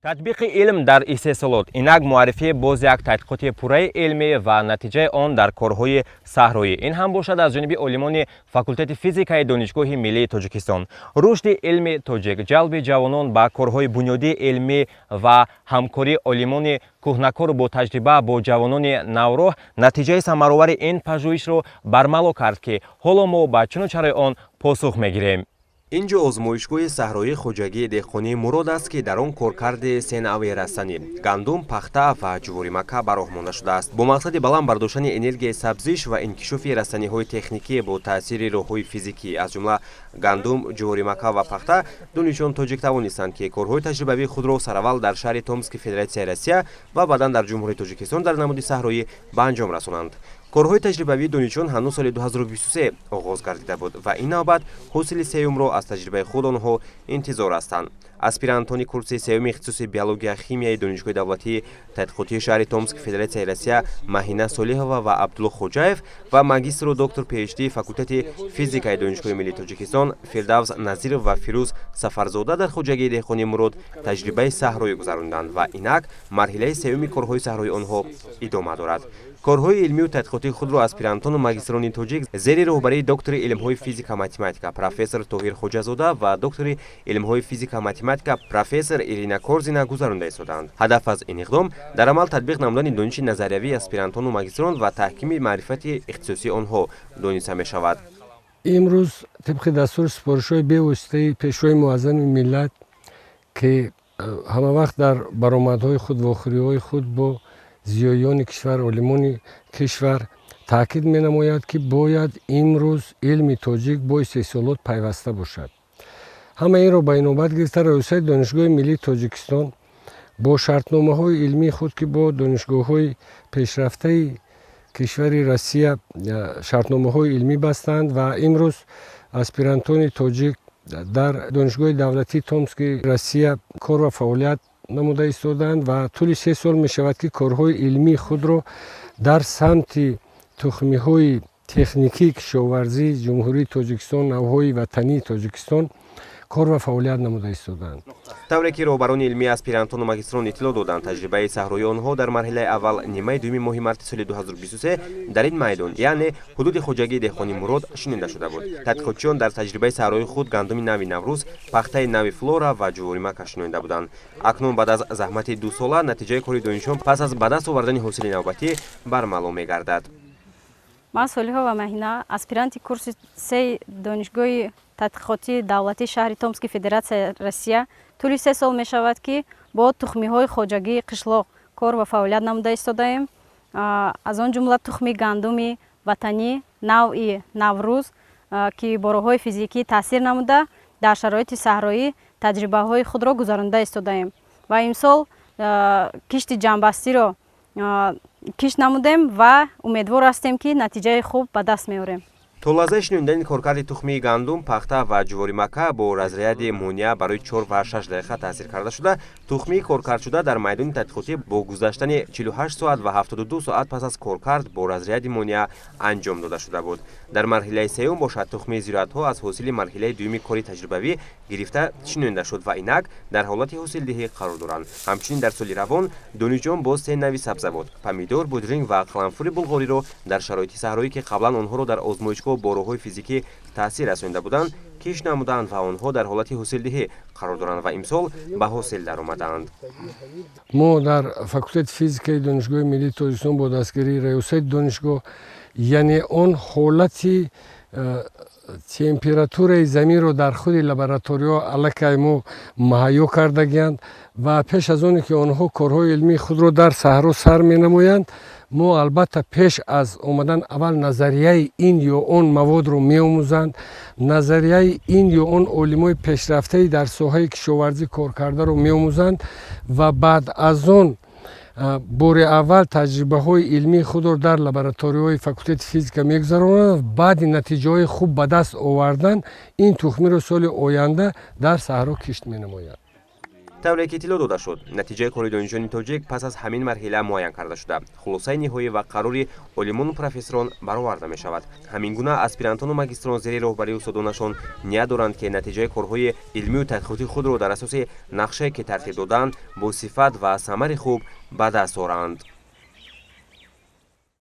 Татбиқи илм дар истеҳсолот. Инак муаррифии боз як тадқиқоти пурраи илмӣ ва натиҷаи он дар корҳои саҳроӣ. Ин ҳам бошад аз ҷониби олимони факултети физикаи Донишгоҳи миллии Тоҷикистон. Рушди илми тоҷик, ҷалби ҷавонон ба корҳои бунёдии илмӣ ва ҳамкории олимони кӯҳнакору бо таҷриба бо ҷавонони навроҳ натиҷаи самаровари ин пажӯҳишро бармало кард, ки ҳоло мо ба чуну чарои он посух мегирем. Ин ҷо озмоишгоҳи саҳроии хоҷагии деҳқонии Мурод аст, ки дар он коркарди се навъи растанӣ: гандум, пахта ва ҷуворимакка ба роҳ монда шудааст. Бо мақсади баланд бардоштани энергияи сабзиш ва инкишофи растаниҳои техникӣ бо таъсири роҳҳои физикӣ, аз ҷумла гандум, ҷуворимакка ва пахта, донишҷӯён тоҷик тавонистанд, ки корҳои таҷрибавии худро сараввал дар шаҳри Томски Федератсияи Россия ва баъдан дар Ҷумҳурии Тоҷикистон дар намуди саҳроӣ ба анҷом расонанд. Корҳои таҷрибавии донишҷӯён ҳанӯз соли 2023 оғоз гардида буд ва ин навбат ҳосили сеюмро аз таҷрибаи худ онҳо интизор ҳастанд. Аспирантони курси сеюми ихтисоси биология химияи Донишгоҳи давлатии тадқиқотии шаҳри Томск Федератсияи Россия Маҳина Солиҳова ва Абдулло Хоҷаев ва магистру доктор PhD факултети физикаи Донишгоҳи миллии Тоҷикистон Фирдавс Назиров ва Фирӯз Сафарзода дар хоҷагии деҳқонии Мурод таҷрибаи саҳроӣ гузаронданд ва инак марҳилаи сеюми корҳои саҳроии онҳо идома дорад. Корҳои илмию тадқиқотии худро аспирантону магистрони тоҷик зери роҳбарии доктори илмҳои физика математика, профессор Тоҳир Хоҷазода ва доктори илмҳои физика математика, профессор Ирина Корзина гузаронда истодаанд. Ҳадаф аз ин иқдом дар амал татбиқ намудани дониши назариявии аспирантону магистрон ва таҳкими маърифати ихтисосии онҳо дониста мешавад. Имрӯз тибқи дастуру супоришҳои бевоситаи Пешвои Муаззами миллат, ки ҳамавақт дар баромадҳои худ, вохӯриҳои худ бо зиёиёни кишвар, олимони кишвар таъкид менамояд, ки бояд имрӯз илми тоҷик бо истеҳсолот пайваста бошад, ҳама инро ба инобат гирифта, Раёсати Донишгоҳи миллии Тоҷикистон бо шартномаҳои илмии худ, ки бо донишгоҳҳои пешрафтаи кишвари Россия шартномаҳои илмӣ бастанд ва имрӯз аспирантони тоҷик дар Донишгоҳи давлатии Томски Россия кор ва фаъолият намуда истодаанд ва тӯли 3 сол мешавад, ки корҳои илмии худро дар самти тухмиҳои техникии кишоварзии Ҷумҳурии Тоҷикистон, навъҳои ватании Тоҷикистон кор ва фаъолият намуда истодаанд. Тавре ки роҳбарони илмии аспирантону магистрон иттилоъ доданд, таҷрибаи саҳроии онҳо дар марҳилаи аввал нимаи дуюми моҳи марти соли 2023 дар ин майдон, яъне ҳудуди хоҷагии деҳқони Мурод, шунида шуда буд. Тадқиқотчиён дар таҷрибаи саҳроии худ гандуми нави Наврӯз, пахтаи нави Флора ва ҷуворимакка шунонида буданд. Акнун баъд аз заҳмати дусола натиҷаи кори донишҷӯён пас аз ба даст овардани ҳосили навбатӣ бармало мегардад. Ман Солиҳова Маҳина, аспиранти курси сеи Донишгоҳи тадқиқотии давлатии шаҳри Томски Федератсияи Россия. Тӯли 3 сол мешавад, ки бо тухмиҳои хоҷагии қишлоқ кор ва фаъолият намуда истодаем, аз он ҷумла тухми гандуми ватанӣ навъи Наврӯз, ки бо роҳҳои физикӣ таъсир намуда, дар шароити саҳроӣ таҷрибаҳои худро гузаронида истодаем ва имсол кишти ҷамъбастиро кишт намудем ва умедвор ҳастем, ки натиҷаи хуб ба даст меорем. То лаҳзаи шунондани коркарди тухмии гандум, пахта ва ҷуворимакка бо разряди монеа барои 4 ва 6 дақиқа таъсир карда шуда, тухмии коркардшуда дар майдони тадқиқотӣ бо гузаштани 48 соат ва 72 соат пас аз коркард бо разряди монеа анҷом дода шуда буд. Дар марҳилаи сеюм бошад, тухмии зироатҳо аз ҳосили марҳилаи дуюми кори таҷрибавӣ гирифта шинонда шуд ва инак дар ҳолати ҳосилдиҳӣ қарор доранд. Ҳамчунин дар соли равон донишҷӯён боз се нави сабзавот: помидор, бодринг ва қаламфури булғориро дар шароити саҳроӣ, ки қаблан онҳоро дар озмоишгоҳ бо роҳҳои физикӣ таъсир расонида буданд, кишт намуданд ва онҳо дар ҳолати ҳосилдиҳӣ қарор доранд ва имсол ба ҳосил даромадаанд. Мо дар факултети физикаи Донишгоҳи миллии Тоҷикистон бо дастгирии раёсати донишгоҳ, яъне он ҳолати температураи заминро дар худи лабораторияҳо аллакай мо муҳайё кардагианд ва пеш аз оне ки онҳо корҳои илмии худро дар саҳро сар менамоянд, мо албатта пеш аз омадан аввал назарияи ин ё он маводро меомӯзанд, назарияи ин ё он олимои пешрафтаи дар соҳаи кишоварзӣ коркардаро меомӯзанд ва баъд аз он бори аввал таҷрибаҳои илмии худро дар лабораторияҳои факултети физика мегузаронанд. Баъди натиҷаҳои хуб ба даст овардан, ин тухмиро соли оянда дар саҳро кишт менамоянд. Тавре ки иттилоъ дода шуд, натиҷаи кори донишҷӯёни тоҷик пас аз ҳамин марҳила муайян карда шуда, хулосаи ниҳоӣ ва қарори олимону профессорон бароварда мешавад. Ҳамин гуна аспирантону магистрон зери роҳбарии устодонашон ният доранд, ки натиҷаи корҳои илмию тадқиқотии худро дар асоси нақшае, ки тартиб додаанд, бо сифат ва самари хуб ба даст оранд.